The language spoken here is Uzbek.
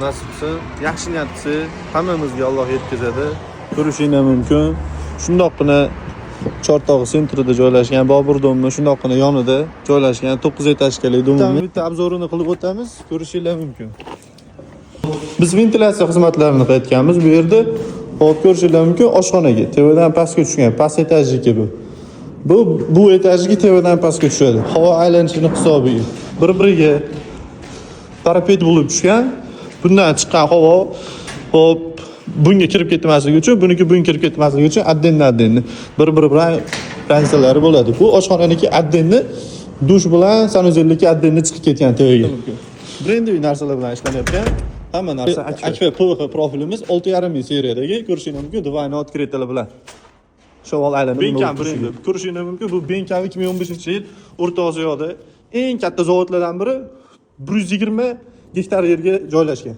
Nasib qilsin, yaxshi niyat qilsa, hammamizga Alloh yetkazadi. Ko'rishinglar mumkin. Shundoqqina Chortog'i центр ida joylashgan, Bobur domni shundoqqina yonida joylashgan 9 этажка li domni bitta обзор ini qilib o'tamiz, ko'rishinglar mumkin. Biz ventilyatsiya xizmatlarini qilayotganmiz bu yerda. Hop, ko'rishinglar mumkin, oshxonaga tevadan pastga tushgan, past этаж niki bu. Bu этаж ga tevadan pastga tushadi. Havo aylanishini hisobiga bir-biriga parapet bo'lib tushgan. Bundan chiqqan havo, hop, bunga kirib ketmasligi uchun, buniki bunga kirib ketmasligi uchun отдельно отдельно bir-biri bilan разница lari bo'ladi. Bu oshxonaniki отдельно, dush bilan санузел niki отдельно chiqib ketgan tevaga. Брендовый narsalar bilan ishlanayotgan hamma narsa. Akfa PVH profilimiz 6,5 ming seriyadagi, ko'rishinglar mumkin, двойной открытия lar bilan. Shamol aylanib Benkan brendi. Ko'rishinglar mumkin, bu Benkan 2015-yil O'rta Osiyoda eng katta zavodlardan biri, 120 gektar yerga joylashgan.